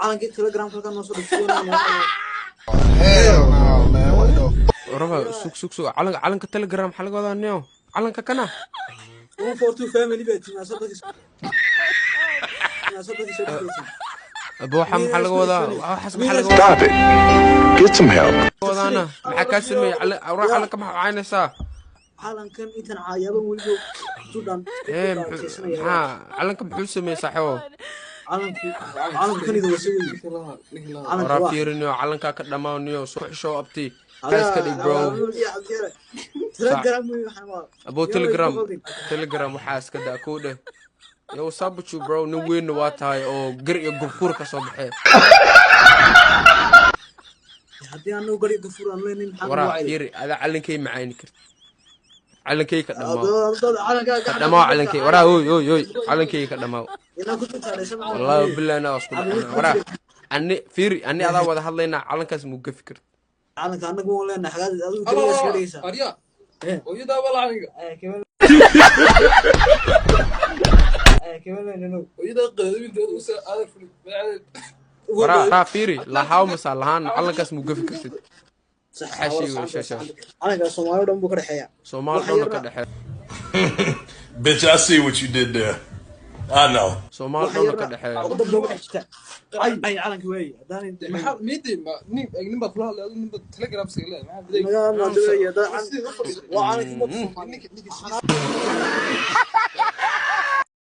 Calankii Telegramka halkan noo soo dhigtay. Hell no, man. What the Waraba, sug, sug, sug. Calanka Telegram maxaa laga wadaa, neo? Calanka kana? 142 family baa timaa soo dhigaysa. Abo, waxa maxaa laga wadaa? Waxaas maxaa laga wadaa? Stop it. Get some help. Wadaana maxaa kaa sameeyey? Waraa, calanka maxaa caynaysaa? Calankan intan caayaban weliba judhan. Ee, maxaa calanka muxuu sameeyey, saaxiibo? Calanku kanida wasa wey calanka. Waraa, Waa fiiriniyo, calankaa ka dhammaaniyo. Soo xishow, abti, iska dhig, bro. Telegram wey waxaan waa. Abo, Telegram waxaa iska daa kuu dheh. Yo, what's up with you, bro? Nin weynna waa tahay oo gar iyo gurgur ka soo baxee. Haddii anagu gari gafur aan leenahay, maxaa Waraa, nagu wacay? Fiiri, adaa calankay macayni karti. Calankay ka dhamaaw. Calankaa. Ka dhamaaw calankay. Waraa, oy, oy, oy, calankay ka dhamaaw. Inaa ku tutaaleysa. Wallahi billahi naa isku dhacnaa. Waraa, ani fiiri, ani adaa wada hadlaynaa. Calankaas muu gafi karti? Calanka anagu waan leenahay. Xagaad adigu keliya iska dhigaysaa? Arya, hooyadaa baa lacaga. Hooyadaa qadaadinteeda usa aadar fuli magaceeda. Waraa, fiiri, lahaw masa lahaan, calankaas muu gafi kartid? Waxaa sheegay shasha. Calanka Soomaali dhan buu ka dhexeeya. Soomaali dhanna ka dhexeeya. Bitch, I see what you did there. I know. Soomaali dhanna ka dhexeeya. Dab loogu dhex jirta ay ay calanka weeye haddaan Maxaa miidi ma nin nin baad kula hadlay adigu, nin baad Telegram iskaga leedahay, maxaa biday? Naga maadooya waa calankii ummadda Soomaaliyeed. Ninka ninka.